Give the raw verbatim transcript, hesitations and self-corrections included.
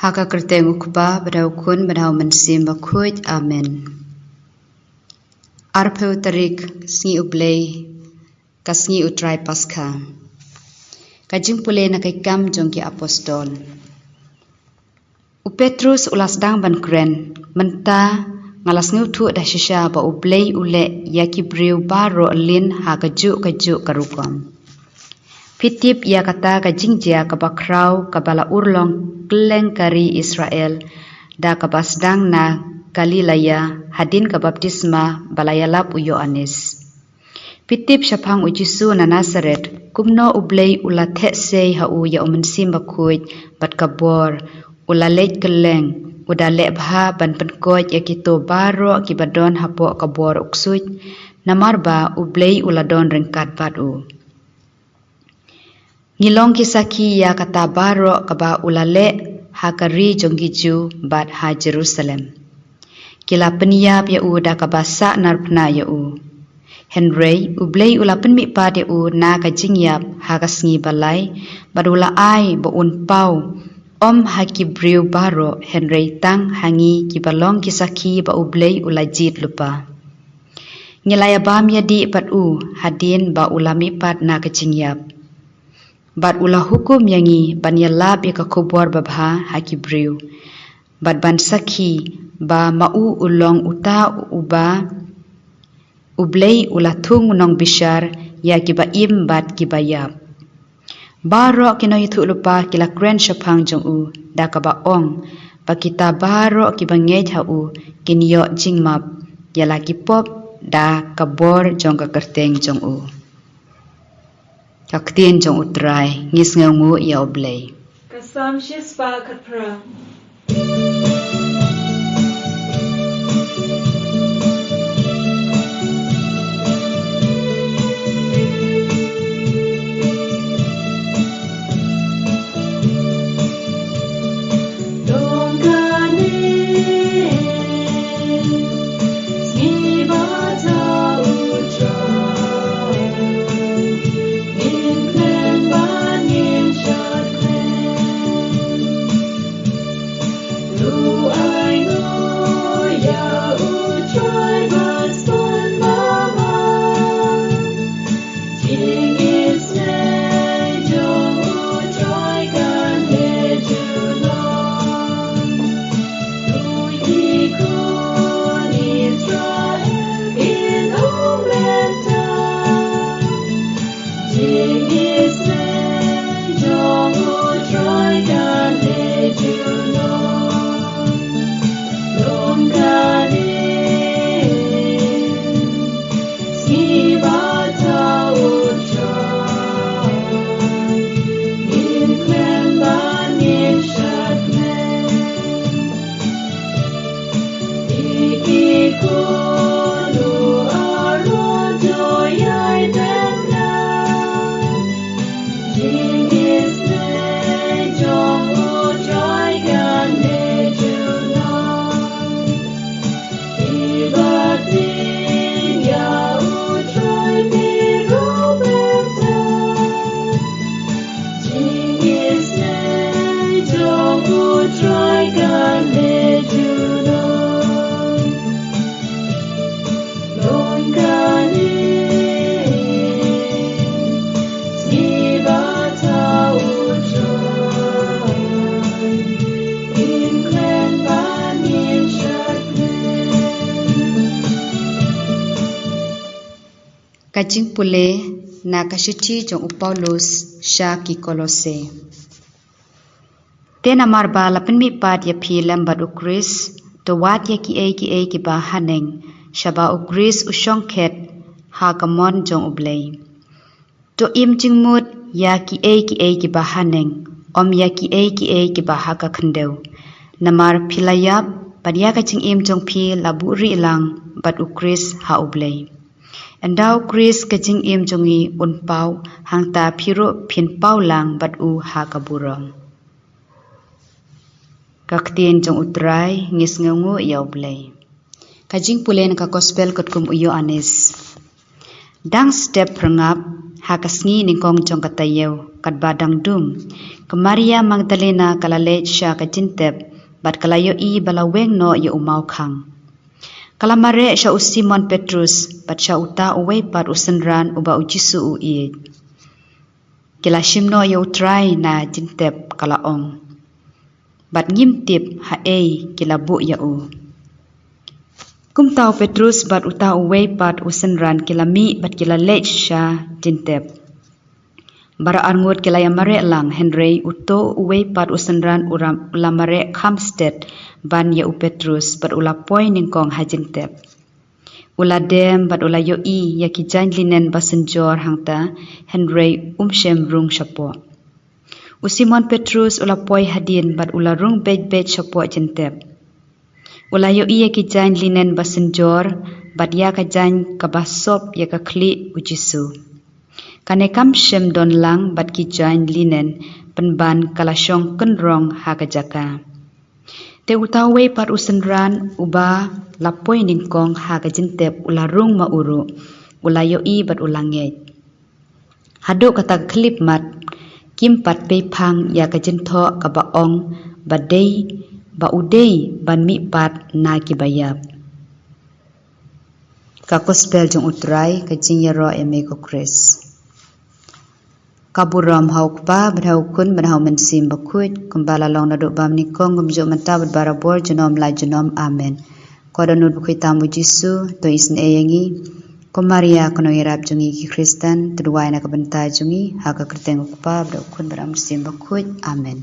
Ha ka kyrteng u Kpa, bad u Khun, bad u Mynsiem Bakhuid. Amen. Arphew tarik, sngi u Blei, ka sngi u Trai Paskha. Ka jingpule na Ki Kam jong ki Apostol. U Petrus u la sdang ban kren, mynta nga la sngewthuh da shisha ba u Blei u leh ïa ki briew baroh lin ha kajuh kajuh ka rukom. Phi tip ïa kata ka jingjia kaba khraw kaba la urlong kylleng ka ri Israel, da kaba sdang na Galilea hadien ka baptisma ba la ïalap u Ïoannis. Phi tip shaphang u Jisu na Nasaret, kumno u Blei u la theh sei ha u ïa u Mynsiem Bakhuid bad ka bor, u la leit kylleng, u da leh bha ban pynkoit ïa kito baroh kiba don hapoh ka bor u ksuid, namar ba u Blei u la don ryngkat bad u. Ngi long ki sakhi ïa kata baroh kaba u la leh ha ka ri jong ki Jiw bad ha Jerusalem. Ki la pynïap ïa u da kaba sah narphna ïa u. Hynrei u Blei u la pynmihpat ïa u na ka jingïap ha ka sngi ba lai, bad u la ai ba un paw, ym ha ki briew baroh, hynrei tang ha ngi kiba long ki sakhi ba u Blei u la jied lypa. Ngi la ïa bam ïa dih bad u hadien ba u la mihpat na ka jingïap. Bad u la hukum ïa ngi ban ïalap ïa ka khubor babha ha ki briew, bad ban sakhi ba ma u u long uta uba u Blei u la thung u nongbishar ïa kiba im bad kiba ïap. Baroh ki nongïathuhlypa ki la kren shaphang jong u, da kaba ong ba kita baroh kiba ngeit ha u kin ïoh jingmap ïa la ki pop da ka bor jong ka kyrteng jong u. Ka ktien jong u Trai. Ngi sngewnguh ïa u Blei. Ka Salm shispah khatphra. Ka jingpule na ka shithi jong u Paulus sha ki Kolose. Te namar ba la pynmihpat ïa phi lem bad u Khrist, to wad ïa kiei kiei kiba haneng, shaba u Khrist u shongkhet ha ka mon jong u Blei. To im jingmut ïa kiei kiei kiba haneng, ym ïa kiei kiei kiba ha ka khyndew. Namar phi la ïap, bad ïa ka jingim jong phi la buhrieh lang bad u Khrist ha u Blei. Ynda u Khrist ka jingim jong ngi un paw, hangta phi ruh phin paw lang bad u ha ka burom. Ka ktien jong u Trai. Ngi sngewnguh ïa u Blei. Ka jingpule na ka Gospel katkum u Ïoannis. Dang step phyrngap, ha ka sngi nyngkong jong ka taïew, katba dang dum. Ka Maria Magdalena ka la leit sha ka jingtep, bad ka la ïohi ba la weng noh ïa u mawkhang. Ka la mareh sha u Simon Petrus, bad sha uta uwei pat u synran uba u Jisu u ïeit. Ki la shim noh ïa u Trai na jingtep, ka la ong: Bad ngim tip ha ei ki la buh ïa u. Kumta u Petrus bad uta uwei pat u synran ki la mih bad ki la leit sha jingtep. Baroh arngut ki la ïa mareh lang, hynrei uto uwei pat u synran u ram-, u la mareh kham stet ban ïa u Petrus bad u la poi nyngkong ha jingtep. U la dem bad u la ïohi ïa ki jaiñ linen ba synjor hangta, hynrei um shym rung shapoh. U Simon Petrus u la poi hadien bad u la rung beit beit shapoh jingtep. U la ïohi ïa ki jaiñ linen ba synjor, bad ïa ka jaiñ kaba sop ïa ka khlieh u Jisu. Kane kam shym don lang bad ki jaiñ linen, pynban ka la shong kynrong ha ka jaka. Te uta uwei pat u synran uba la poi nyngkong ha ka jingtep u la rung ma u ruh, u la ïohi bad u la ngeit. Haduh kata ka khyllipmat, kim pat peiphang ïa ka jingthoh kaba ong ba dei, ba u dei ban mihpat na kiba ïap. Ka Gospel jong u Trai, ka jingïaroh ïa me ko Khrist. Ka burom ha u Kpa, bad ha u Khun, bad ha u Mynsiem Bakhuid, kumba la long naduh ba nyngkong, kumjuh mynta, bad barabor, junom la junom. Amen. Ko dohnud bakhuid tam u Jisu, to isynei ïa ngi. Ko Maria, ko nongïarap jong ngi ki Khristan, to duwai na ka bynta jong ngi, ha ka kyrteng u Kpa, bad u Khun, bad u Mynsiem Bakhuid. Amen.